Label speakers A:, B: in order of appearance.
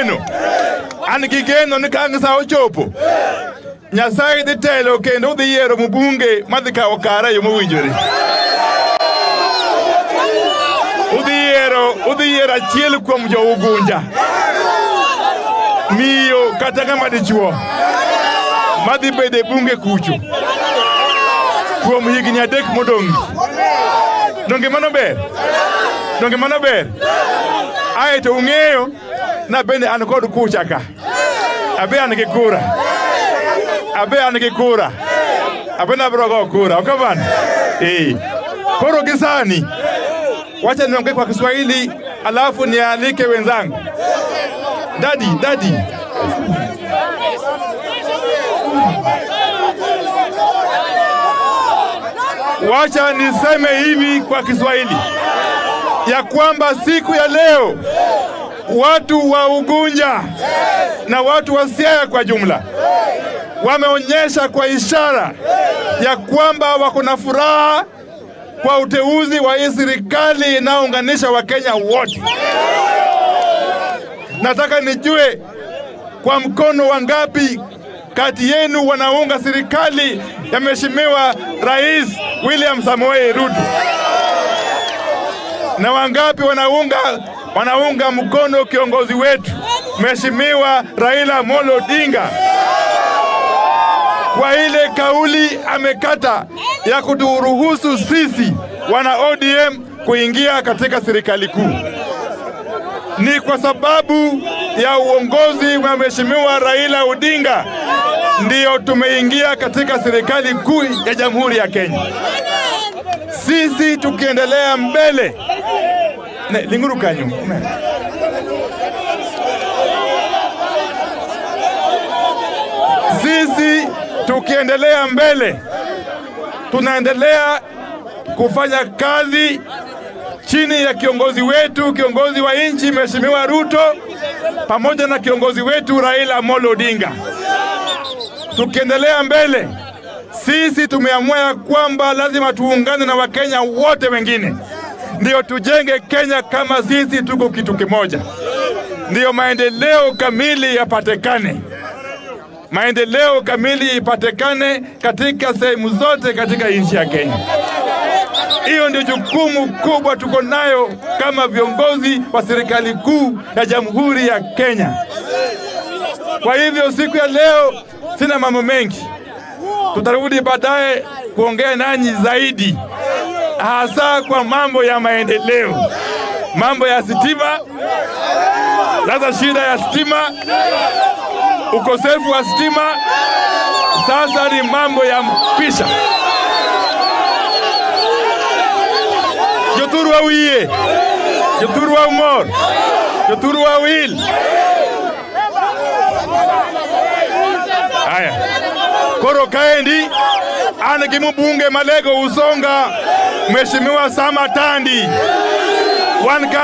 A: geno? An gi geno ni ka ang' sa ochopo, Nyasaye dhi telo kendo odhi yiero mbunge madhi kawo kara e yo mowinjore. Udhi yiero achiel kuom jo Ugunja, miyo kata ng'ama dichuo madhi bedo e bunge kucho kuom higni 3 modong'. Donge mano ber? Donge mano ber? Aeto ung'eyo na bende an kod kucha ka. Abe an gi kura. Abe an gi kura. Abe nabiro go kura. Ok kamano? Eh. Koro gi sani wacha niongee kwa Kiswahili alafu nialike wenzangu. Daddy, daddy. Wacha niseme hivi kwa Kiswahili ya kwamba siku ya leo watu wa Ugunja na watu wa Siaya kwa jumla wameonyesha kwa ishara ya kwamba wako na furaha kwa uteuzi wa hii serikali inayounganisha Wakenya wote. Nataka nijue kwa mkono wangapi kati yenu wanaunga serikali ya Mheshimiwa Rais William Samoei Ruto, na wangapi wanaunga mkono kiongozi wetu Mheshimiwa Raila Amolo Odinga kwa ile kauli amekata ya kuturuhusu sisi wana ODM kuingia katika serikali kuu. Ni kwa sababu ya uongozi wa Mheshimiwa Raila Odinga ndiyo tumeingia katika serikali kuu ya Jamhuri ya Kenya. Sisi tukiendelea mbele ne, linguru kanyu. Sisi tukiendelea mbele tunaendelea kufanya kazi chini ya kiongozi wetu, kiongozi wa nchi Mheshimiwa Ruto, pamoja na kiongozi wetu Raila Amolo Odinga. Tukiendelea mbele, sisi tumeamua ya kwamba lazima tuungane na Wakenya wote wengine, ndio tujenge Kenya kama sisi tuko kitu kimoja, ndio maendeleo kamili yapatikane. Maendeleo kamili ipatikane katika sehemu zote katika nchi ya Kenya. Hiyo ndio jukumu kubwa tuko nayo kama viongozi wa serikali kuu ya Jamhuri ya Kenya. Kwa hivyo siku ya leo sina mambo mengi, tutarudi baadaye kuongea nanyi zaidi, hasa kwa mambo ya maendeleo, mambo ya stima. Sasa shida ya stima, ukosefu wa stima, sasa ni mambo ya mpisha. Jothurwa wiye, jothurwa umor, jothurwa wil. Haya, koro kaendi an gi mbunge Malego Usonga, Mheshimiwa Sama Tandi. Wan ka